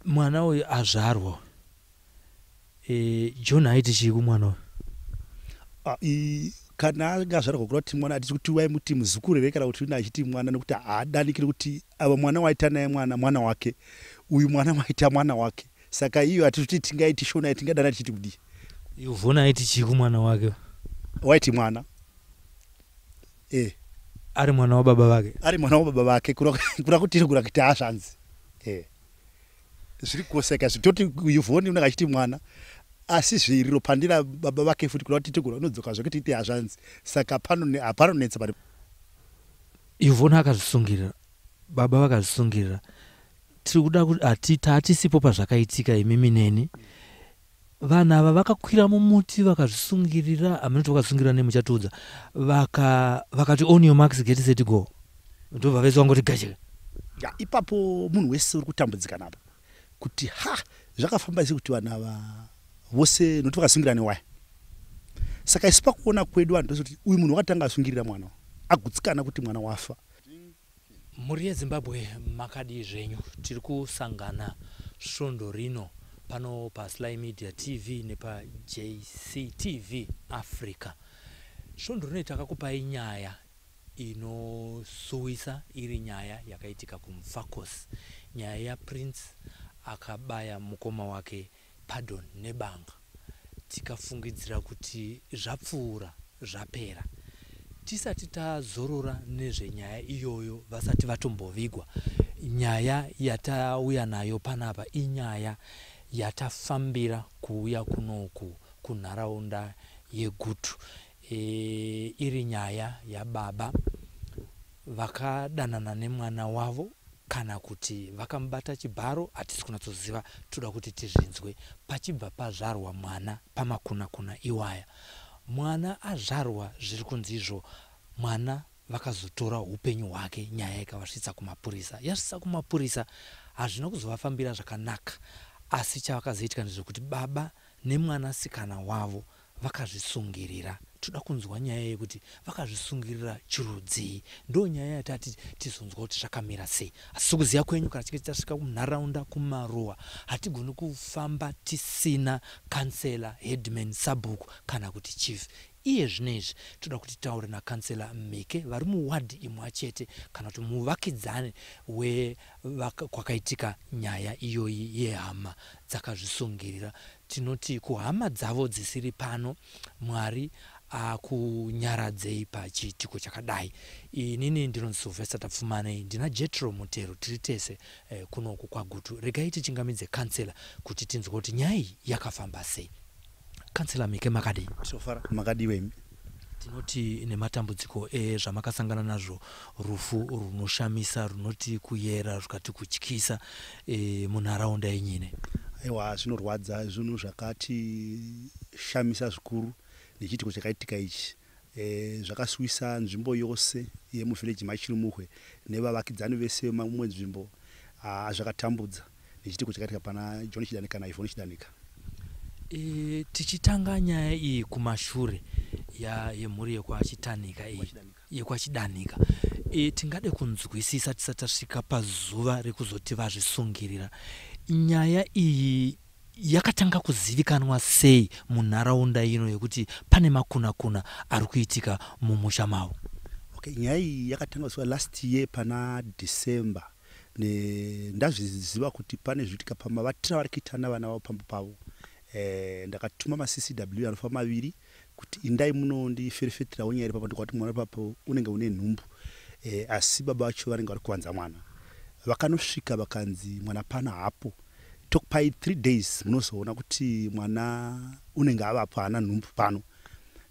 Mwana uyu azvarwa, John aiti chii kumwana uyu? Ah, kana anga azvarwa, kuda kuti mwana, hatisi kuti waimuti muzukuru here kana kuti une achiti mwana, nekuti haadanikiri kuti ava mwana waita naye mwana, mwana wake uyu, mwana waita mwana wake. Saka iyo hatisi kuti tingaiti Shona, tingadana tichiti kudii. Yvonne aiti chii kumwana wake? Waiti mwana. Ari mwana wababa vake. Ari mwana wababa vake, kuda kuti kuda kuti hazvanzi zviri koseka toti Yvonne unenge achiti mwana, asi zviriro pandira baba vake futi, kuda kuti tigona unodzoka zvekuti iti hazvanzi. Saka hapanonetsa pari. Yvonne akazvisungirira, baba vakazvisungirira. Tiri kuda kuti tatisipo pazvakaitika, imimi neni. Vanhu ava vakakwira mumuti vakazvisungirira, hamunoti vakazvisungirira nemuchatiudza. Vakati, "On your marks, get set, go," ndobva vese vangoti gache. Ya, ipapo munhu wese uri kutambudzika napo kuti ha, zvakafamba sei kuti vanhu ava vose nokuti vakasungira newaya. Saka isu pakuona kwedu vanhu tose kuti uyu munhu wakatanga asungirira mwana, agutsikana kuti mwana wafa. Mhuri yeZimbabwe, makadii zvenyu? Tiri kusangana svondo rino pano paSly Media TV nepaJCTV Africa. Svondo rino takakupai nyaya inosuwisa, iri nyaya yakaitika kuMufakose, nyaya yaPrince akabaya mukoma wake Pardon nebanga. Tikafungidzira kuti zvapfuura, zvapera. Tisati tazorora nezvenyaya iyoyo, vasati vatombovigwa, nyaya yatauya nayo panapa inyaya yatafambira kuuya kunoku kunharaunda yeGutu, iri nyaya yababa vakadanana nemwana wavo kana kuti vakamubata chibharo, hatisi kunatsoziva. Toda kuti tizvinzwe. Pachibva pazvarwa mwana pamakuna kuna iwaya, mwana azvarwa, zviri kunzi izvo mwana vakazotora upenyu hwake. Nyaya ikavasvitsa kumapurisa. Yasvitsa kumapurisa, hazvina kuzovafambira zvakanaka, asi chavakazoitika ndezvekuti baba nemwanasikana wavo vakazvisungirira. Toda kunzwa nyaya yekuti vakazvisungirira chirudzii. Ndo nyaya yatati tizonzwa kuti zvakamira sei. Asi sekuziva kwenyu, kana tichinge tasvika munharaunda kumaruwa, hatigoni kufamba tisina kansela, headman, sabhuku kana kuti chief. Iye zvino izvi toda kuti titaure nakansela Mhike vari muwadhi imwe chete kana kuti muvakidzani wekwakaitika nyaya iyoyi yehama dzakazvisungirira. Tinoti kuhama dzavo dzisiri pano, Mwari akunyaradzei pachiitiko chakadai. Inini ndinonzi Sylvester Tapfumanei, ndina Jetro Mutero, tiri tese kunoku kwaGutu. Regai tichingamidze kansela kuti tinzwe kuti nyaya iyi yakafamba sei. Kansela Mhike, makadii? Sofara, makadiwa imi? Tinoti nematambudziko ezvamakasangana nazvo, rufu runoshamisa, runoti kuyera rukati kutyisa munharaunda yenyine. Aiwa, zvinorwadza, zvinhu zvakatishamisa zvikuru nechiitiko chakaitika ichi. Zvakasuwisa nzvimbo yose yemuvhileji maChirimuhwe nevavakidzani vese vemumwe nzvimbo. Zvakatambudza nechiitiko chakaitika pana John Chidanika naYvonne Chidanika. Tichitanga nyaya iyi kumashure yemhuri yekwaChitanika iyi, yekwaChidanika, tingade kunzwisisa tisati tasvika pazuva rekuzoti vazvisungirira. Nyaya iyi yakatanga kuzivikanwa sei munharaunda ino yekuti pane makuna kuna ari kuitika mumusha mavo? Okay, nyaya iyi yakatanga kuziva last year pana December. Ndazviziva kuti pane zviriitika pamavatira vari kuita navana vavo pamba pavo. Ndakatuma maCCW anofamba maviri kuti indai munondiferefeterawo nyaya iri papa. Ndikati mwana papo unenge une nhumbu, asi baba vacho vanenge vari kuvanza mwana. Vakanosvika vakanzi mwana pana hapo, tokupai 3 days munozoona kuti mwana unenge avapo, haana nhumbu pano.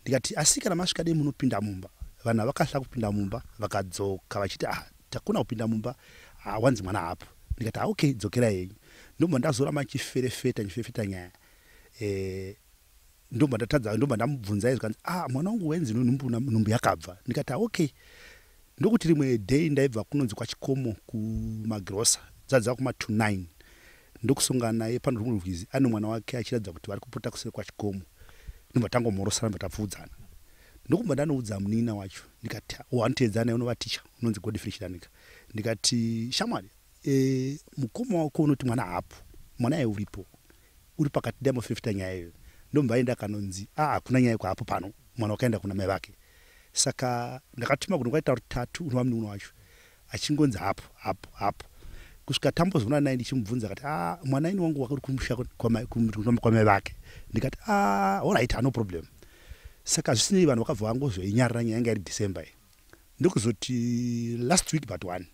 Ndikati asi kana masvika dei munopinda mumba. Vanhu havakahla kupinda mumba, vakadzoka vachiti, "Ah, takuna kupinda mumba, wanzi mwana hapo." Ndikati, "Ah, okay, dzokerai henyu." Ndobva ndazoramba nchiferefeta, nchiferefeta nyaya, ndobva ndatadza, ndobva ndamubvunza zvikanzi, "Ah, mwana wangu wainzi nhumbu, nhumbu yakabva." Ndikati, "Ah, okay." Ndokuti rimwe day ndaibva kunonzi kwaChikomo kumagirosa, dzadza kuma 29, ndokusongana naye pano rumwe rwizi ane mwana wake achiratidza kuti vari kupota kuseri kwaChikomo. Ndobva tangomhorosana, ndobva tapfuudzana. Ndokubva ndanoudza munin'ina wacho, ndikati wanoteedzana naye unova ticha unonzi Godfrey Chidanika, ndikati, "Shamwari, mukoma wako unoti mwana hapo." Mwana iye uripo, uri pakati, ndambofirifita nyaya iyoyo. Ndomva aenda akanonzi a hakuna nyaya kwapo pano, mwana wakaenda kuna mai vake. Saka ndakatuma kuti kwaita rutatu unova munun'una wacho, achingonzi hapo hapo hapo, kusvika tambozoona naye. Ndichimubvunza akati, "A, mwana ini wangu wakuri kumusha kwamai vake." Ndikati, "A, alright, no problem." Saka zvisinei, vanhu vakabva vangozoinyarira nyaya. Yanga iri December iyi. Ndokuzoti last week but one,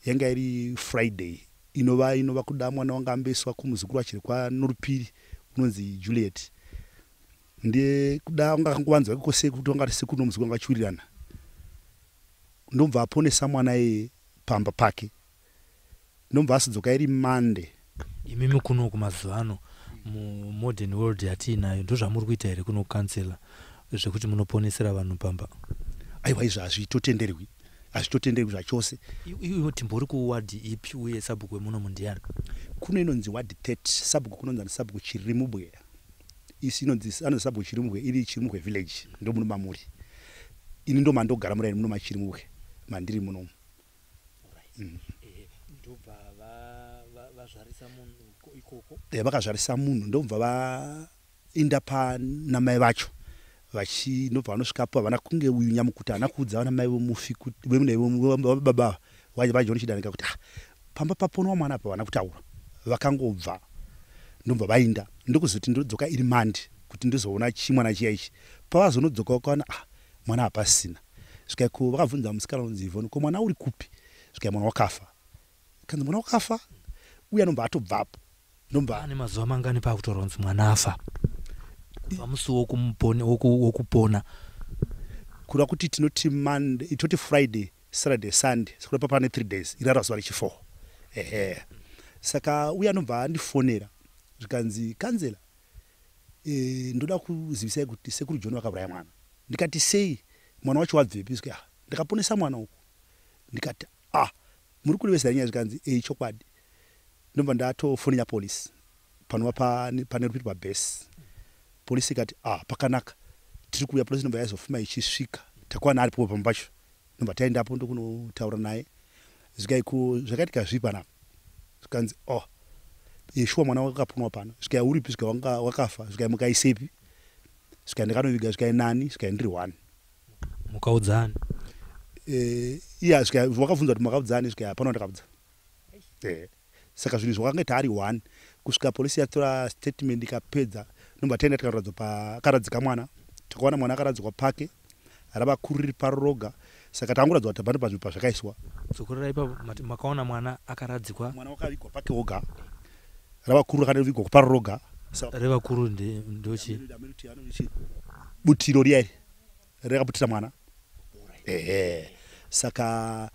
yanga iri Friday, inova kuda mwana wanga amboiswa kumuzukuru wachiri kwanorupiri unonzi Juliet. Ndiye kuda wanga akangovanzwa ikoko sekuti wanga ari sekuru nomuzukuru wanga achiwirirana. Ndobva aponesa mwana iyeye pamba pake, ndobva asodzoka iri Monday. Imimi kunoku mazuva ano, mumodern world yatiinayo, ndozvamuri kuita here kuno, councillor, zvekuti munoponesera vanhu pamba? Aiwa, izvo hazvitotenderwi, hazvitotenderwi zvachose. Iwe timbori kuwadhi ipi, uye sabhuku wemuno mundiani? Kuno inonzi ward 30, sabhuku kunonzi sabhuku Chirimubwe. Isi inonzi, anonzi sabhuku Chirimubwe, iri Chirimubwe village, ndo muno mamuri. Ini ndo mandogara muraini muno maChirimubwe mandiri munomu. Ndobva vazvarisa munhu ikoko? Vakazvarisa munhu, ndobva vainda panamai vacho, vachinobva vanosvikapo, havana kunge uyu nyamukuta haana kuudza vana mai vomufi, baba vaJohn Chidanika, kuti, "Ah, pamba paponwa mwana apa." Havana kutaura, vakangobva, ndobva vainda. Ndokuzoti ndodzoka iri Monday kuti ndizoona chimwana chiya ichi. Pavazonodzoka vakaona, ah, mwana hapasina. Svikaiko vakabvunza musikana unonzi Ivhoni, "Ko mwana uri kupi?" Svikai mwana wakafa. Kanzi mwana wakafa, uye anobva atobvapo, ndobva Ane mazuva mangani paakutaura kunzi mwana afa, kubva musi wokupona? Kureva kuti tinoti Monday, toti Friday, Saturday, Sunday, saka pane 3 days, irara zuva rechi4. Ehe, saka uye anobva andifonera, zvikanzi, "Councillor, ndoda kuzivisai kuti sekuru John vakauraya mwana." Ndikati, "Sei? Mwana wacho wabvepi?" Svika, "Ah, ndakaponesa mwana uku." Ndikati, "Ah, muri kurevesa nyaya?" Zvikanzi, "Ei, chokwadi." Ndobva ndatofonera polisi panova pane rupiri pabhesi. Polisi ikati, "Ah, pakanaka, tiri kuuya." Polisi ndobva yazofuma ichisvika, takwana aripo pamba pacho. Ndobva taendapo, ndokunotaura naye. Zvikaiko, "Zvakaitika zvii panapa?" Zvikanzi, "Oh, shuwa, mwana wakaponwa pano." Zvikai, "Uripi?" Zvikai, "Wanga wakafa." Zvikai, "Mukaisepi?" Zvikai, "Ndakanoviga." Zvikai, "Nani?" Zvikai, "Ndiri one." Mukaudzani? Iya, zvikai, wakabvunza kuti makaudzani? Zvikai, "Hapana wandakaudza." Saka zvinhu zvakange ari one kusvika polisi yatora statement ikapedza, ndobva taenda tikaradzwa pakaradzika mwana. Takawana mwana akaradzikwa pake, ravakuru riri paro roga. Saka tangoradzwa kuti pane panzvimbo pazvakaiswa. Dzokorera ipapo, mati makaona mwana akaradzikwa? Mwana wakavigwa pake woga, ravakuru rakanovigwa paro roga. Revakuru ndochi? Butiro riya iri rakaputira mwana. Ehe, saka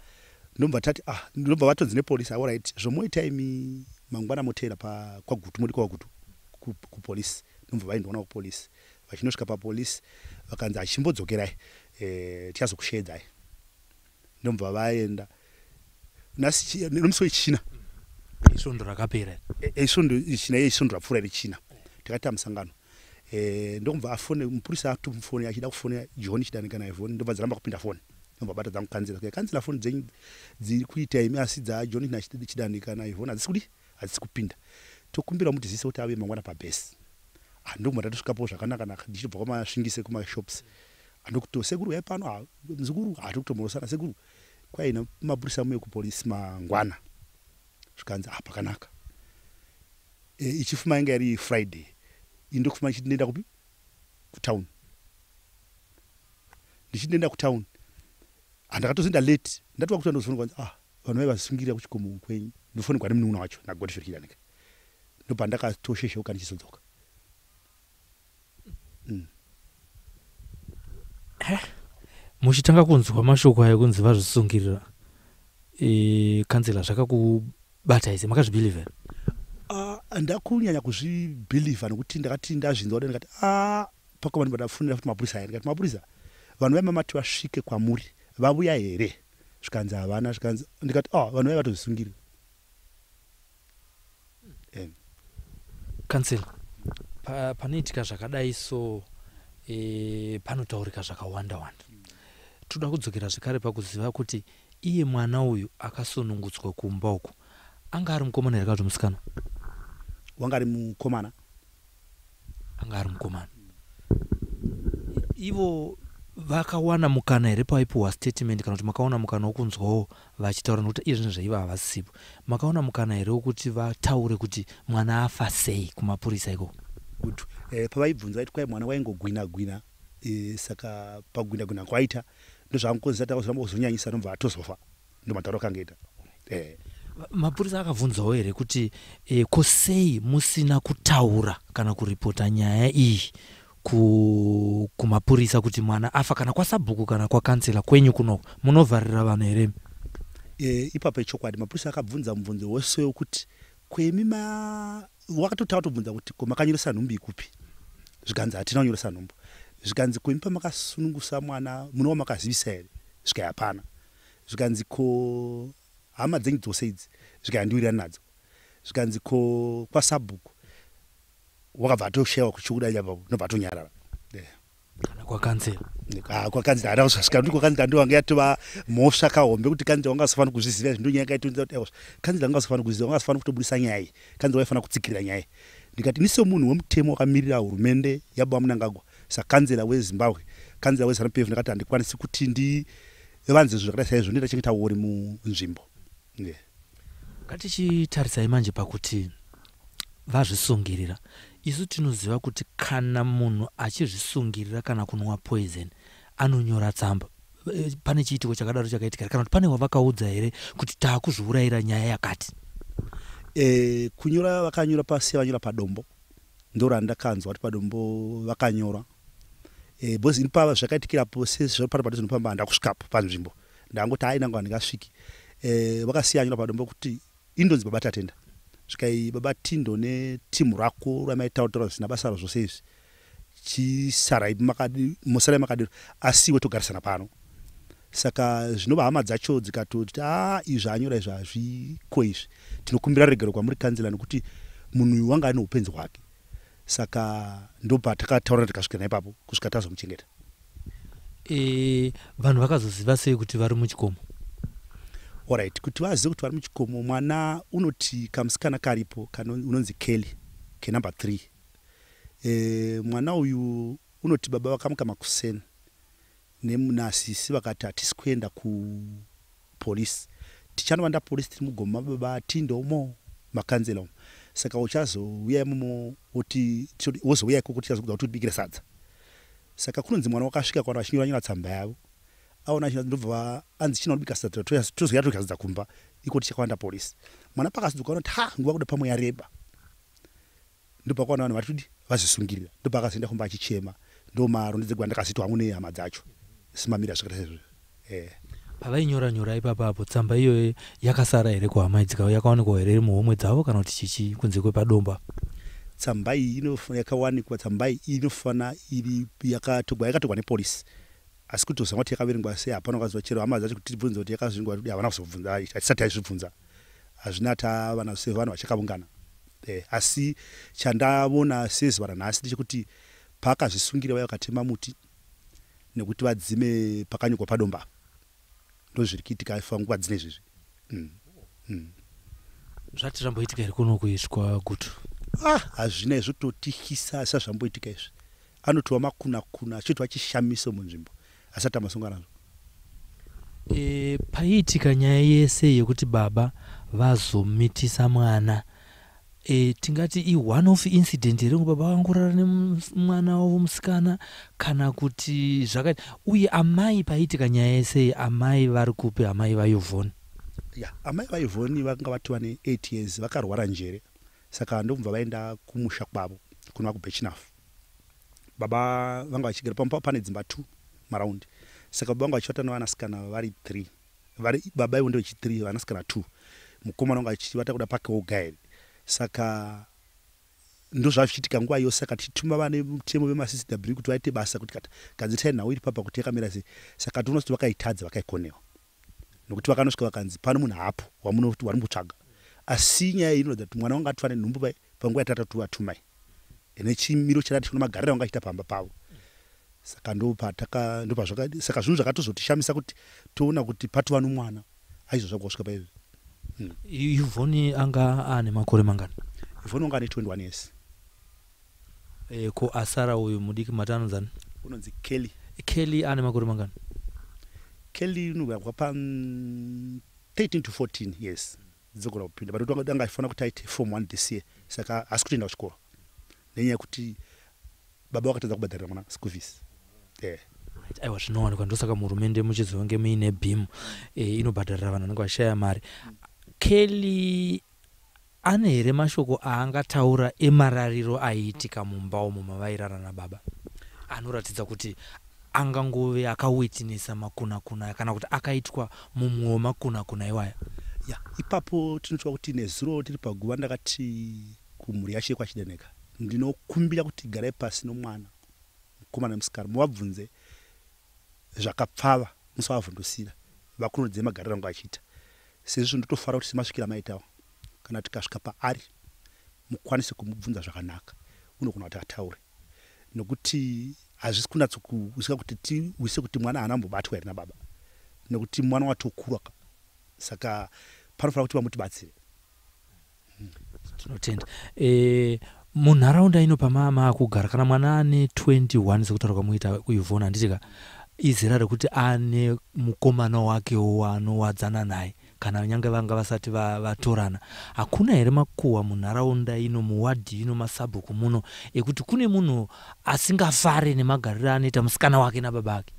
ndobva tati, ah, ndobva vatonzi nepolisi, "Alright, zvomoita imi, mangwana moteera kwaGutu, modi kwaGutu kupolisi." Ndobva vaindoona kupolisi. Vachinosvika papolisi vakanzi, "Achimbodzokerai, tichazokushedzai." Ndobva vaenda nhasi nomusi weChina. Isvondo rakapera? Isvondo ichina, isvondo rapfuura rechina, takaita musangano. Ndokubva afone mupurisa, atomufone achida kufonera John Chidanika naIvhoni, ndobva dzaramba kupinda foni. Ndobva bata dzangu, "Councillor, councillor, foni dzenyu dziri kuita imi, asi dzaJohn Chidanika naIvhoni hadzisi kudi, hadzisi kupinda. Tokumbira mutizise kuti ave mangwana pabhesi." Ndokubva tatosvikapo zvakanaka naka, ndichibva kwaMasvingise kumashops. Andokuti, "Sekuru, uyai pano." "Muzukuru." Hatiri kutomhorosana. "Sekuru, kwaina mapurisa, muye kupolisi mangwana." Zvikanzi, "Ah, pakanaka." Ichifuma yanga iri Friday, indokufuma ndichiti ndoenda kupi? Kutown. Ndichiti ndoenda kutown, handakatozoenda late, ndatova kuti ndozofonekwa, ah, vanhu vai vasungirira kuchikomo kwenyu. Ndofonekwa nemunun'una wacho naGodfrey Chidanika, ndobva ndakatoshesheuka ndichizodzoka. Muchitanga kunzwa mashoko ayo kunzi vazvisungirira, councillor, zvakakubata ise? Makazvibhilivha? Ndakunyanya kuzvibhilivha nokuti ndakati ndazvinzwa kuda, ndikati, a, pakoma, ndibva ndafonera futi mapurisa aya. Ndikati, "Mapurisa, vanhu vaimamati vasvike kwamuri vavuya here?" Zvikanzi, "Havana." Zvikanzi, ndikati, "Ah, vanhu vai vatozvisungirira." Councillor, panoitika zvakadai so, panotaurika zvakawanda wanda. Toda kudzokera zvekare pakuziva kuti iye mwana uyu akasunungutswa kumba uku anga ari mukomana here kana kuti musikana? Wanga ari mukomana. Anga ari mukomana. Ivo vakawana mukana here pavaipiwa statement, kana kuti makawana mukana wokunzwawo vachitaura, nokuti iye zvino zvaiva havasipo, makawana mukana here wekuti vataure kuti mwana afa sei kumapurisa ikoko? Good. Pavaibvunza vaiti kwai mwana waingogwina gwina, saka pagwina gwina kwaita ndozvaangokonzera takazoramba kuzonyanyisa, nobva atozofa. Ndomatauro akangaita. Mapurisa akabvunzawo here kuti ko sei musina kutaura kana kuripota nyaya iyi kumapurisa kuti mwana afa, kana kwasabhuku kana kwakansela kwenyu kunoko? Munovharira vanhu here? Ipapo ichokwadi, mapurisa akabvunza mubvunzo wose wekuti kwemi ma wakatotaura tobvunza kuti ko makanyoresa nhumbu ikupi, zvikanzi hatina kunyoresa nhumbu. Zvikanzi kwemi pamakasunungusa mwana mune wamakazivisa here? Zvikai hapana. Zvikanzi ko hama dzenyu dzose idzi? Zvikai handiwirirani nadzo. Zvikanzi ko kwasabhuku? Wakabva atoshayiwa kuchikuda ipapo, nobva atonyarara. Kana kwakansela? Ah, kwakanzira hana kuzosvika, kuti kwakanzira ndo wanga yatova mhosva kahombe, kuti kanzira wanga asofanira kuzviziva izvi. Ndo nyaya yaitonza kuti aiwa, kanzira wanga asofanira kuzviziva, wanga asofanira kutobudisa nyaya iyi, kanzira waifanira kutsikirira nyaya iyi. Ndikati ini semunhu wemutemo wakamirira hurumende yababa Mnangagwa, sakanzera weZimbabwe, kanzera weZANU PF, ndakati handikwanisi kuti ndivanze zvinhu zvakadai saizvo, ndindachengeta uri munzvimbo. Yeah. Ngatichitarisai manje pakuti vazvisungirira. Isu tinoziva kuti kana munhu achizvisungirira kana kunwa poison anonyora tsamba. Pane chiitiko chakadaro chakaitika, kana kuti pane wavakaudza here kuti taakuzviurayira nyaya yakati? Kunyora vakanyora pasi, vanyora padombo, ndo randakanzwa kuti padombo vakanyora, because ini pava zvakaitikirapo sezvo pano padhuze nepamba handakusvikapo panzvimbo, ndangoti hai, nangu handingasviki. Vakasiya anyora padombo kuti indonzi baba Tatenda, svikai baba Tindo netimu rako ramaitaura zvisina basa zvose izvi, chisarai makadi, musarai makadiro, asi iwe togarisana pano. Saka zvinova hama dzacho dzikatoti a izvi anyora izvi hazviko izvi, tinokumbira regero kwamuri kanzela, nekuti munhu uyu wanga ane upenzi hwake. Saka ndopatakataura tikasvika naipapo kusvika tazomuchengeta. Vanhu vakazoziva sei kuti vari muchikomo? Alright, kuti vazive kuti vari muchikomo, mwana unoti kamusikana karipo unonzi Kelly kenumber 3. Mwana uyu unoti baba vakamuka makuseni nasisi vakati hatisi kuenda kupolisi, tichanovanda polisi tiri mugoma baba Tindomo makanzela umo, saka uchazouya imomo wozouya ikoko, tichazokuudza kuti utibikire sadza. Saka kunonzi mwana wakasvika kwana vachinyora nyora tsamba yavo, aona ndobva anzi china kubika sadza, tozouya todya sadza kumba iko tichakawanda polisi. Mwana pakazodzoka kuti ha, nguva kuda pamwe yareba, ndopakaona vanhu vari kuti vazvisungirira, ndopakazoenda kumba achichema. Ndo marondedzerwa andakazoitwa hangu nehama dzacho simamira zvakaita saizvozvo. Pavainyora nyora ipapapo, tsamba iyoyo yakasara here kuhama idzi? Yakawanikwa here muhomwe dzavo kana kuti chichi kunze kwepadomba? Tsamba iyi yakawanikwa, tsamba iyi inofana iri yakatogwa nepolisi, asi kuti tozama kuti yakaverengwa sei hapana wakaziva. Chero hama dzacho kuti tibvunze kuti yakazvingwa, havana kuzobvunza, hatisati taizvibvunza, hazvina tavana sevanhu vachakaungana. Asi chandaona sezuva ranhasi ndechekuti paakazvisungira vaya vakatema muti nekuti vadzime pakanyorwa padomba. Ndo zviri kuitika nguva dzine izvezvi. Zvati zvamboitika here kuno kuiswa Gutu? Ah, hazvina, izvo totyisa, asi zvamboitika izvi anotova makuna kuna achitova chishamiso munzvimbo, asati amasonga nazvo. Paiitika nyaya yese yekuti baba vazomitisa mwana, tingati i-one off incident here, baba vangorara nemwana wavo musikana, kana kuti zvakati? Uye amai, paiitika nyaya yese, amai vari kupi, amai vaYvonne? Ya, amai vaYvonne vakanga vatova ne8 years vakarwara njere, saka ndobva vaenda kumusha kwavo kunova kuBirchenough. Baba vanga vachigara pamba pane dzimba 2 maraundi, saka baba vanga vachivata nevanasikana vari 3, vari baba ivo ndevechi3, vanasikana 2, mukomana vanga vachivata kuda pake woga here. Saka ndozvazvichiitika nguva yose. Saka tichituma vane mutemo vemaCCW kuti vaite basa kuti kata gadzirisai nhau iri papa kuti yakamira sei. Saka toona kuti vakaitadza, vakaikonewa, nokuti vakanosvika vakanzi pano munhu hapo wamunoti wari mukutsvaga. Asi nyaya iyi inoratidza kuti mwana wanga atova nenhumbu panguva yatatatu vatumai nechimiro chakati tiona magariro anga achiita pamba pavo. Saka ndopataka ndopazvaka, saka zvinhu zvakatozotishamisa kuti toona kuti patova nomwana aizvo zvagosvika paizvi. Yvonne anga ane makore mangani? Yvonne wanga ane 21 years. Ko asara uyu mudiki mati anonzani? Unonzi Kelly. Kelly ane makore mangani? Kelly unobva pa 13 to 14 years dzogona kupinda, but anga achifanira kuti aite form 1 this year, saka haasi kutoenda kuchikoro nenyaya yekuti baba vakatadza kubhadharira mwana school fees. Right, aiwa, zvinowanikwa. Ndosaka muhurumende muchizonge muine BEAM inobhadharira vanhu vanenge vachishaya mari. Kelly ane here mashoko aangataura emarariro aiitika mumba umo mavairara nababa, anoratidza kuti angangove akawitnessa makunakuna kana kuti akaitwa mumwe wemakunakuna iwaya? Ya, ipapo tinotwa kuti nezuro tiri paguva ndakati kumhuri yacho yekwaChideneka, ndinokumbira kuti garai pasi nomwana mukomana nemusikana, muvabvunze zvakapfava, musavavhundusira, vakunodze magariro angu achiita. Sezvo ndotofara kuti semasvikiro amaitawo, kana tikasvika paari mukwanise kumubvunza zvakanaka, unogona kuti ataure, nokuti hazvisi kunyatsokusvika kuti tiwise kuti mwana haana kumbobatwa here nababa, nekuti mwana watokura, saka panofanira kuti vamutibatsire. Tinotenda. Munharaunda ino pamaakugara, kana mwana ane 21 sekutaura kwamuita kuYvonne, handitika izera rekuti ane mukomana wakewo waanowadzana naye, kana nyange vanga vasati vatorana? Hakuna here makuhwa munharaunda ino, muwadhi ino, masabhuku muno, ekuti kune munhu asingafare nemagariro anoita musikana wake nababa ake?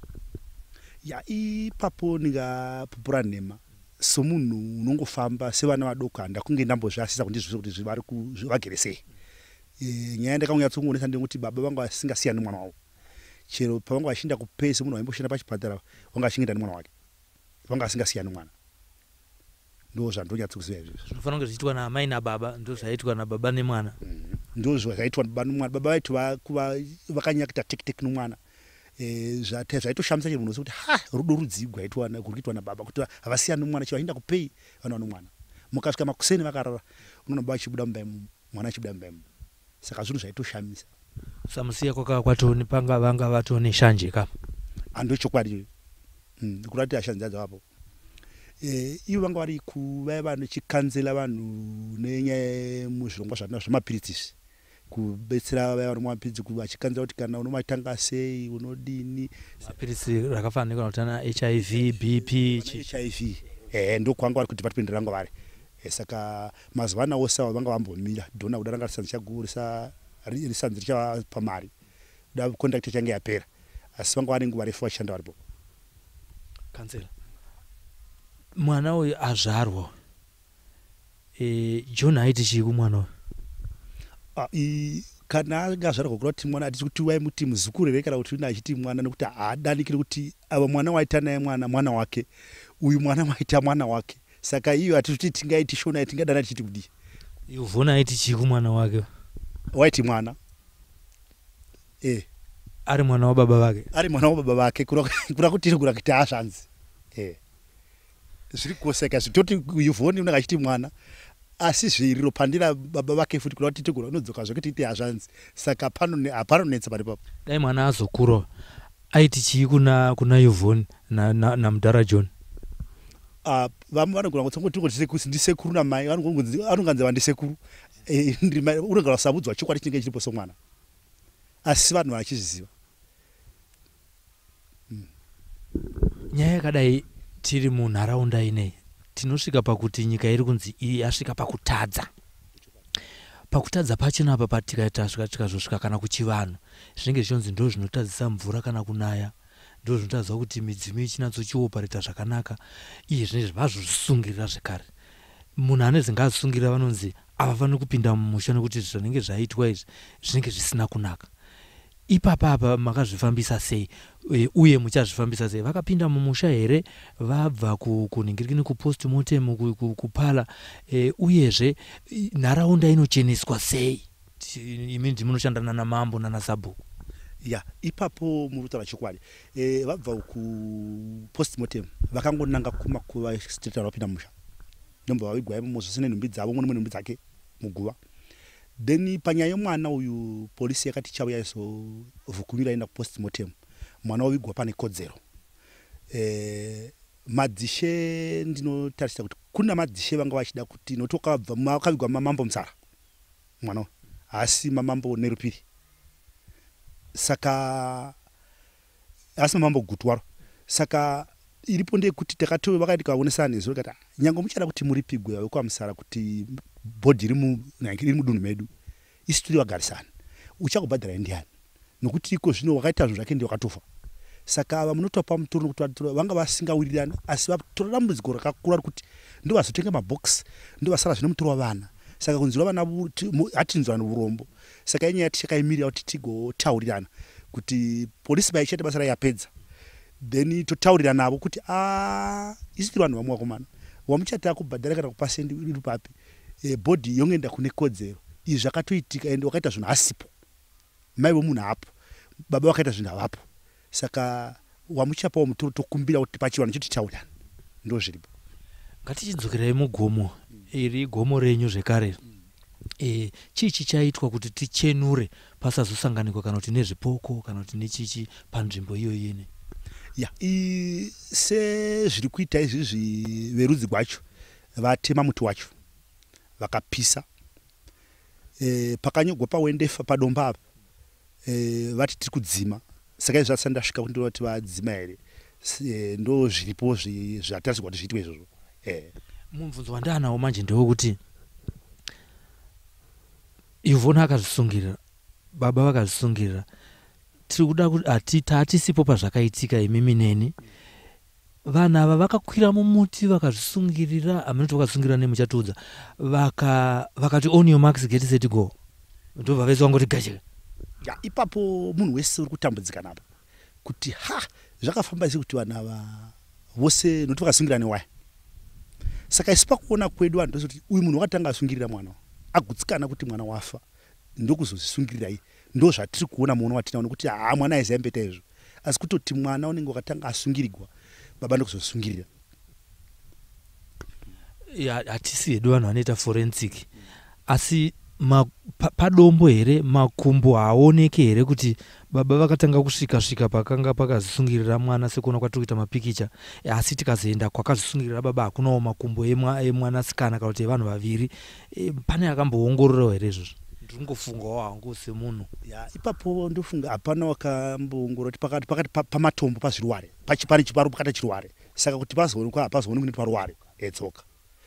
Ya, ipapo ndingapupura nhema. Somunhu unongofamba sevana vadoko, handakunge ndambozviasisa kuti ndizvise kuti vari vagere sei. Nyaya yandakangonyatsokuonesa ndeyekuti baba vanga vasingasiyani nemwana wavo. Chero pavanga vachienda kupesi, munhu waimboshanda pachipatara wanga achingoenda nemwana wake, vanga vasingasiyani nemwana. Ndo zvandonyatsokuziva izvozvo. Zvinofanira kunge zvichiitwa naamai nababa ndo zvaiitwa nababa nemwana. Ndo zvaitwa baba nomwana. Baba vaiti vakanyanya kuita tekiteki nomwana. Zvaitoshamisa chero munhu wese kuti ha, rudo rudzii ruri kuitwa nababa, kuti havasiyani nomwana. Chero vachienda kupei, vanova nomwana. Mukasvika makuseni vakarara, unoona baba achibuda mumba imomo, mwana achibuda mumba imomo. Saka zvinhu zvaitoshamisa. Samusiya kwatoni panga vanga vatone shanje ka. Hando chokwadi, kuda kuti ashanzi dzavapo. Ivo vanga vari vaya vanochikanzela vanhu nenyaya yemuzvirongwa zvatinazvo zvemapiritsi izvi, kubetsera vaya vanomwa mapiritsi, vachikanzela kuti kana unomatanga sei, unodini. Mapiritsi rakafanana nekana kuti ana HIV, BP? HIV, ehe, ndokwanga vari kudepartment ranga vari. Saka mazuva ana ose ava vanga vambomira dhona kuda ranga risanzi richavapa mari, kuda contract ichange yapera, asi vanga vane nguva refu vachishanda varipo. Kansela, mwana uyu azvarwa, John aiti chii kumwana uyu? Kana anga azvarwa, kuda kuti mwana atisi kuti waimuti muzukuru here kana kuti une achiti mwana, nekuti haadanikiri kuti ava mwana waita naye mwana, mwana wake uyu, mwana waita mwana wake. Saka iyo hatiti tingaiti Shona, tingadana tichiti kudii? Yvonne aiti chii kumwana wake? Waiti mwana. Ari mwana wababa vake? Ari mwana wababa vake, kuda kuti kuda kuti azvanzi zviri koseka zvitoti Yvonne unenge achiti mwana, asi zviriro pandira baba vake futi, kuda kuti tigona unodzoka zvekuti iti hazvanzi. Saka hapanonetsa pari papo. Dai mwana azokura, aiti chii kuna Yvonne namudhara John? Vamwe vanogona kutsongoti ndisekuru namai, anonganzi vandisekuru. Unogona kusabudzwa chokwadi chinenge chiripo somwana, asi vanhu vachizviziva. Nyaya yakadai, tiri munharaunda inei, tinosvika pakuti nyika iri kunzi yasvika pakutadza. Pakutadza pachona apa, patikasvika, tikazosvika kana kuchivanhu, zvinenge zvichonzi ndo zvinotadzisa mvura kana kunaya, ndo zvinotadzisa kuti midzimu ichinatsochiopareta zvakanaka. Iye zvinezvi vazvozvisungirira zvekare. Munhu anezi ngaazvisungirira, vanonzi havafaniri kupinda mumusha nekuti zvinenge zvaitwa izvi zvinenge zvisina kunaka. Ipapa apa makazvifambisa sei, uye muchazvifambisa sei? Vakapinda mumusha here vabva kunhingirikini, kupostmortem, kupala? Uyezve nharaunda inocheneswa sei? Imi ndimunoshanda nana mambo nana sabhuku. Ya, ipapo muri kutaura chokwadi. Vabva kupostmortem vakangonanga kumakuva straight, vapinda mumusha, ndombva vavigwa imomo zvose nenhumbi dzavo, mumwe nemwe nhumbi dzake muguva. Then panyaya yemwana uyu, polisi yakati ichauya izovhukunyura enda kupostmortem, mwana wavigwa pane kodzero. Madzishe ndinotarisa kuti kuna madzishe vanga vachida kuti, nokuti wakavigwa mamambo Musara. Mwana uyu haasi mamambo Nerupiri, saka haasi mamambo Gutu waro. Saka iripo ndeyekuti takati vakati tikaonesana nezuro, tikati nyange muchada kuti muripigwe vekwaMusara kuti body iri mudunhu medu, isu tiri vagarisana, uchakubhadharai ndiani? Nokuti iko zvino wakaita zvinhu zvake ndiye wakatofa. Saka ava munotopa mutoro, nokuti vanga vasingawirirani, asi vatora dambudziko rakakura rekuti ndovazotenga mabhokisi, ndovasara zvine mutoro wavana. Saka kunzwira vana hatinzwani urombo. Saka inyaya tichakaimirira kuti tigotaurirana kuti polisi paichaita basa rayo yapedza, then totaurira navo kuti a isu tiri vanhu vamwe vakomana, wamuchati akubhadhara kana kupasendi iri papi, body yongoenda kune kodzero. Izvi zvakatoitika, ende wakaita zvinhu asipo, mai vomunhu hapo, baba vakaita zvinhu havapo. Saka wamuchapawo mutoro, tokumbira kuti pachivanhu chotitaurirana, ndo zviripo. Ngatichidzokerai mugomo iri, gomo renyu zvekare. Chii chichaitwa kuti tichenure pasazosanganikwa kana kuti nezvipoko kana kuti nechichi panzvimbo iyoyi ine? Ya, sezviri kuita izvizvi, verudzi gwacho vatema muti wacho vakapisa. Pakanyogwa pawendefa padomba apa, vati tiri kudzima. Saka izvi asati ndasvika kuti ndoti vadzima here. Ndo zviripo zvatarisirwa kuti zviitwe izvozvo. Mubvunzo wandaanawo manje ndewekuti Yvonne akazvisungirira, baba vakazvisungirira. Tiri kuda kuti taatisipo pazvakaitika, imimi neni. Vanhu ava vakakwira mumuti vakazvisungirira, hamunoti vakazvisungirira nemuchatiudza, vakati "On your marks, get set, go", ndobva vese vangoti gache? Ya, ipapo munhu wese uri kutambudzika napo kuti ha, zvakafamba sei kuti vanhu ava vose, nokuti vakasungira newaya. Saka isu pakuona kwedu vanhu tose kuti uyu munhu wakatanga asungirira mwana, agutsikana kuti mwana wafa, ndokuzozvisungirirai. Ndo zvatiri kuona, muono watinawo, nokuti haa, mwana aiziva izvo, asi kutoti mwana unenge wakatanga asungirigwa, baba ndokuzosungirira. Hatisi hedu vanhu vanoita forensic, asi padombo here, makumbo haaoneki here kuti baba vakatanga kusvika svika pakanga pakazvisungirira mwana, sekuona kwatiri kuita mapikicha? Asi tikazoenda kwakazvisungirira baba, hakunawo makumbo emwanasikana kana kuti evanhu vaviri. Pane akamboongororawo here izvozvo? Ndiri kungofungawo hangu semunhu. Ya, ipapo ndofunga hapana wakamboongorora kuti pakati pamatombo pazviruware, pane chiparo pakati chiruware. Saka kuti pazoonekwa, hapazoonekwi nekuti paruware.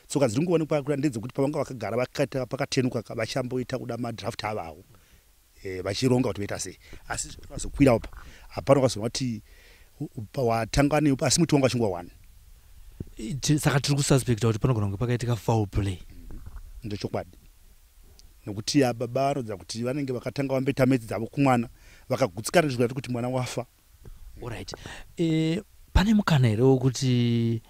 Tsoka dziri kungoonekwa ndedzekuti pavanga vakagara vakaita pakatenuka, vachamboita kuda madraft avavo, vachironga kuti voita sei. Asi vazokwira pa hapana wakazoona kuti watanga ne, asi muti wanga wachingwa one. Saka tiri kususpecta kuti panogona kunge pakaitika foul play. Ndochokwadi, nokuti baba vanoratidza kuti vanenge vakatanga vamboita maths dzavo kumwana, vakagutsikana nezvekuti kuti mwana wafa. Alright, pane mukana here wekuti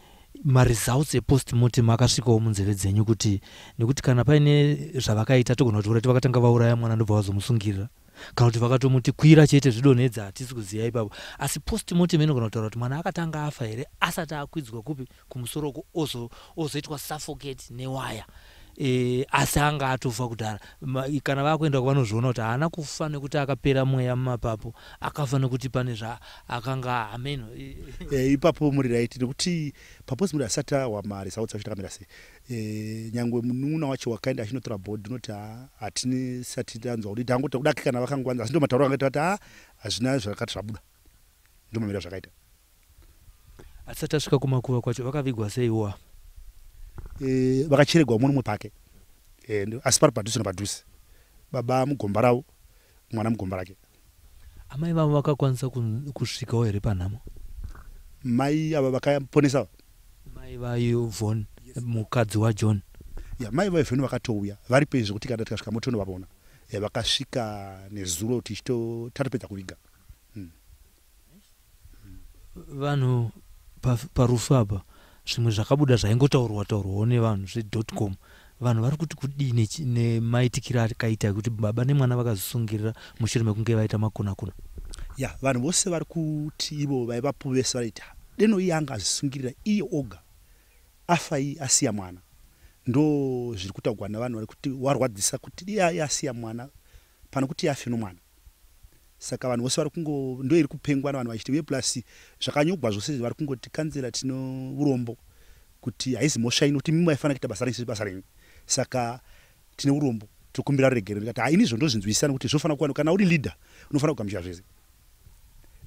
maresults epostmortem akasvikawo munzeve dzenyu, kuti nekuti kana paine zvavakaita, togona kuti urati vakatanga vauraya mwana ndobva vazomusungirira, kana kuti vakatomuti kwira chete zvidonhedza? Hatisi kuziva ipapo, asi postmortem inogona kutaura kuti mwana akatanga afa here asati akwidzwa kupi kumusoroko, ozoitwa suffocate newaya, asi anga atofa kudhara. Kana vakuenda vanozviona kuti haana kufa nekuti akapera mweya mumapapu, akafa nekuti pane zvaakanga hameno. Ipapo muri right, nekuti papostmortem asati awa maresults acho takamira sei. Nyangwe munun'una wacho wakaenda achinotora body unoti hatini sati tanzwa kuti tangoti kudaki kana vakangwanza, asi ndo matauro angaita kuti ha, hazvina zvakati zvabuda, ndo mamiro zvakaita. Hatisati tasvika kumakuva kwacho, vakavigwa seiwa? Vakacheregwa umwe nomwe pake, asi pari padhuze napadhuze, baba mugomba ravo, mwana mugomba rake. Amai vavo vakakwanisa kusvikawo here panhamo? Mai ava vakaponesa? Mai vaYvonne, mukadzi waJohn. Ya, mai vaYvonne vakatouya, varipo izvo, kuti kana tikasvika motonovavona. Vakasvika nezuro tichito tatopedza kuviga. Vanhu parufu apa, zvimwe zvakabuda zvaingotaurwa taurwawo nevanhu zvedotcom, vanhu vari kuti kudii nemaitikiro akaita ekuti baba nemwana vakazvisungirira mushure mekunge vaita makunakuna? Ya, vanhu vose vari kuti ivo vaivapo vese vaita deno iye anga azvisungirira iye oga, afa iye asiya mwana. Ndo zviri kutaurwa navanhu vari kuti warwadzisa kuti iye asiya mwana pano kuti afe nomwana. Saka vanhu vose vari kungo ndo iri kupengwa navanhu vachiti, uye plus zvakanyogwa zvose vari kungoti kanzera tino urombo kuti haizi mhosva ino, kuti mimi maifanira kuita basa renyu sebasa renyu, saka tine urombo. Tokumbira ruregerero. Ndikati ha, ini izvo ndozvinzwisisa, nekuti zvofanira kuwanikwa. Kana uri leader unofanira kugamuchira zvese,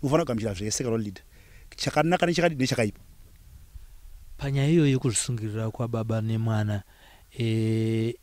unofanira kugamuchira zvese kana uri leader, chakanaka nechakadii nechakaipa. Panyaya iyoyo yekuzvisungirira kwababa nemwana,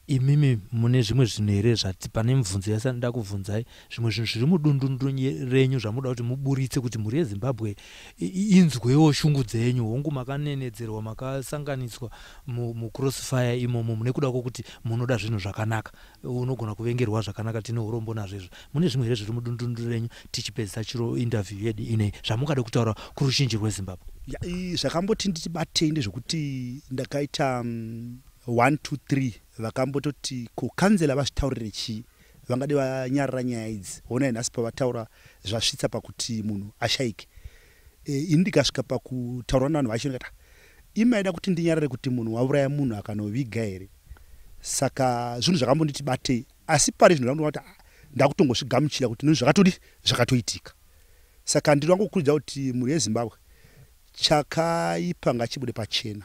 imimi mune zvimwe zvinhu here zvati pane mibvunzo yasanoda kubvunzai, zvimwe zvinhu zviri mudundundu renyu zvamunoda kuti muburitse kuti mhuri yeZimbabwe inzwewo shungu dzenyu? Hongu, makanenedzerwa, makasanganiswa mucrossfire imomo nekuda kwokuti munoda zvinhu zvakanaka. Unogona kuvengerwa zvakanaka, tine urombo nazvo izvo. Mune zvimwe here zviri mudundundu renyu, tichipedzisa chiro interview yedu inei, zvamungada kutaura kuruzhinji rweZimbabwe? Zvakamboti nditibatei ndezvekuti ndakaita 1 2 3. Vakambototi ko kanzela vazvitaurire chii, vangade vanyarara nyaya idzi. Honai nhasi pavataura zvasvitsa pakuti munhu ashayike. Ini ndikasvika pakutaura navanhu vacho, ndikati, "Ah, imaida kuti ndinyarare kuti munhu wauraya munhu akanoviga here?" Saka zvinhu zvakambonditi batei, asi pari zvino ndakutoona kuti, ah, ndakutongozvigamuchira kuti nozvi zvakatodi zvakatoitika. Saka ndinongokurudzira kuti mhuri yeZimbabwe, chakaipa ngachibude pachena.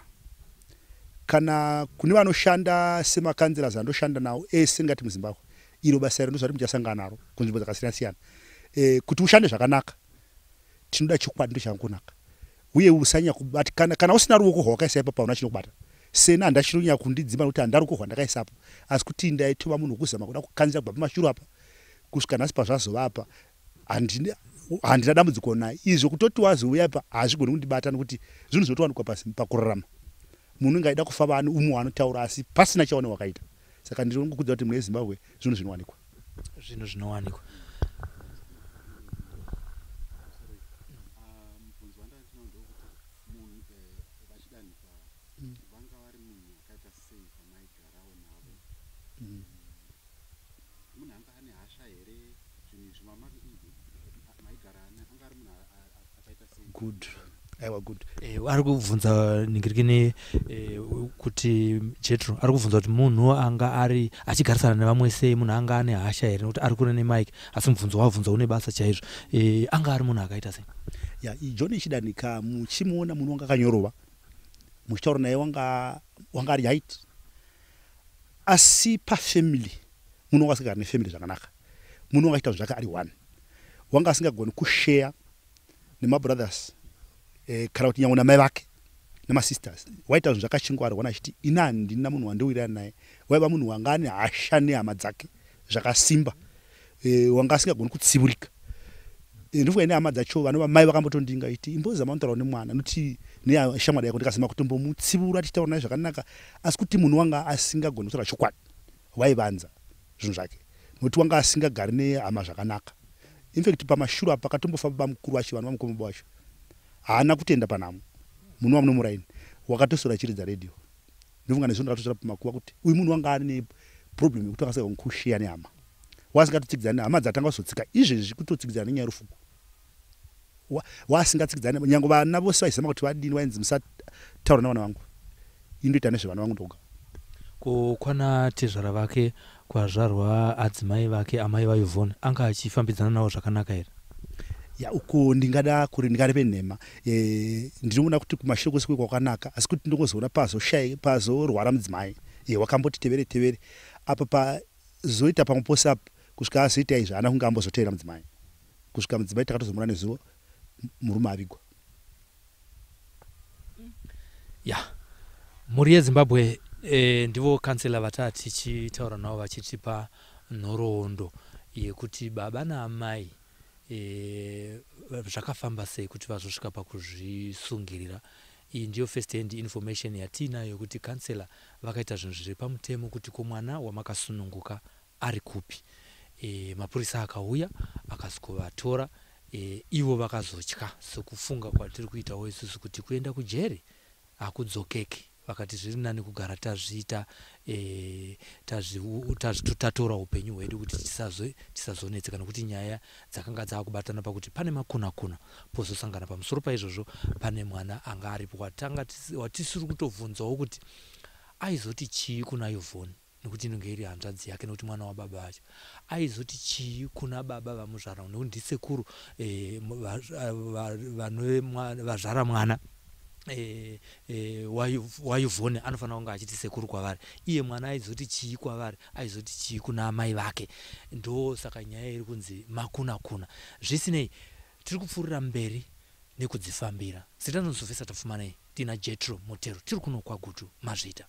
Kana kune vanoshanda semakanzera andoshanda nawo ese, ndingati muZimbabwe iro basa iro ndozvati muchasangana naro kunzvimbo dzakasiyana siyana. Kuti ushande zvakanaka tinoda chokwadi, ndochakangonaka, uye usanyanya kubatikana. Kana usina ruoko rwawakaisa ipapo, hauna chinokubata. Sena handachinonyanya kundidzimba nekuti handa ruoko rwandakaisapo, asi kuti ndaitova munhu wekuzama kuda kukanzira kubva pamashure apa kusvika nhasi pazvazova apa. Handina dambudziko naye. Izvo kutoti wazouya apa hazvigoni kundibata, nekuti zvinhu zvinotowanikwa pakurarama. Munhu unge aida kufa vani umwe waanotaura, asi pasina chaone wakaita. Saka ndinongokudza kuti mune Zimbabwe zvinhu zvinowanikwa. Zvinhu zvinowanikwa. Mubvunzo wandandinawo ndewekuti munhu vaChidanikwa vanga vari munhu akaita sei pamaigarawo navo? Munhu anga ane hasha here? Zvinhu izvi maigara anga ari munhu akaita sei? Good, aiwa, good. Ari kubvunza ningirikini kuti Jetro ari kubvunza kuti munhu anga ari achigarisana nevamwe sei, munhu anga ane hasha here, nekuti ari kure nemike, asi mubvunzo wabvunza une basa chaizvo. Anga ari munhu akaita sei? Ya, John Chidanika muchimuona munhu wanga akanyorova, muchitaura naye wanga ari right, asi pafamily munhu wanga asingagari nefamily zvakanaka. Munhu wanga achiita zvinhu zvake ari one, wanga asingagoni kushare nemabrothers kana kuti nyange namai vake nemasisters. Waita zvinhu zvakachingwarwa achiti ini handina munhu wandiwirirana naye. Waiva munhu wanga ane hasha nehama dzake zvakasimba, wanga asingagoni kutsiurika. Ndofunga ine hama dzacho vanova mai vakambotondinga iti imbozama unotaura nemwana nokuti neshamwari yako. Ndikazama kutombomutsiura tichitaura naye zvakanaka, asi kuti munhu wanga asingagoni kutaura chokwadi, waivanza zvinhu zvake nokuti wanga asingagari nehama zvakanaka. Infact, pamashure apa pakatombofa baba mukuru vacho, vanhu vamukoma baba vacho, haana kutenda panhamo. Munhu wamuno muraini wakatoswera achiridza redhiyo. Ndofunga nezvo ndakatosvira pamakuva kuti uyu munhu wanga ane problem yekuti akasingagoni kusheya nehama, wasingatotsigizana nehama dzatanga kuzotsika izvezvi kutotsikidzana nenyaya yerufuko. Wasingatsikidzani nyange vana vose vaizama kuti vadini, wainzi musataura navana vangu, indoita nezvevana vangu ndoga. Kwana tezvara vake kwazvarwa adzimai vake, amai vaYvonne, anga achifambidzana navo zvakanaka here? Ya, uko ndingada kuri ndingareve nhema. Ndinoona kuti kumashure kwose kwe kwakanaka, asi kuti ndingozoona pazoshai pazorwara mudzimai, wakamboti tevere tevere apa pazoita pamwe pose apa kusvika azoita izvi, haana kunge ambozotevera mudzimai kusvika mudzimai takatozomura nezuva murume avigwa. Ya, mhuri yeZimbabwe, ndivo kansela vataa tichitaura navo vachitipa nhoroondo yekuti baba naamai zvakafamba sei kuti vazosvika pakuzvisungirira. Iyi ndiyo first hand information yatiinayo yekuti kansela vakaita zvinhu zviri pamutemo, kuti ko mwana wamakasununguka ari kupi? Mapurisa akauya akasvikovatora. Ivo vakazotya sekufunga kwatiri kuitawo isusu kuti kuenda kujeri hakudzokeki. Vakati zviri nani kugara tazviita, tatora upenyu hwedu kuti tisazonetseka, nekuti nyaya dzakanga dzaakubatana pakuti pane makuna kuna pozosangana. Pamusoro paizvozvo pane mwana anga aripo watanga watisiri kutobvunzawo kuti aizoti chii kuna Yvonne, nekuti inenge iri hanzvadzi yake, nekuti mwana wababa vacho. Aizoti chii kuna baba vamuzvara, nekuti ndisekuru, vanove vazvara mwana. E, e, waYvonne anofanira kunge achiti sekuru kwavari. Iye mwana aizoti chii kwavari? Aizoti chii kuna amai vake? Ndo saka nyaya iri kunzi makuna kuna. Zvisinei, tiri kupfuurira mberi nekudzifambira. Zita ndinozofesa Tapfumanei, ndina Jetro Mutero, tiri kuno kwaGutu. Mazvita.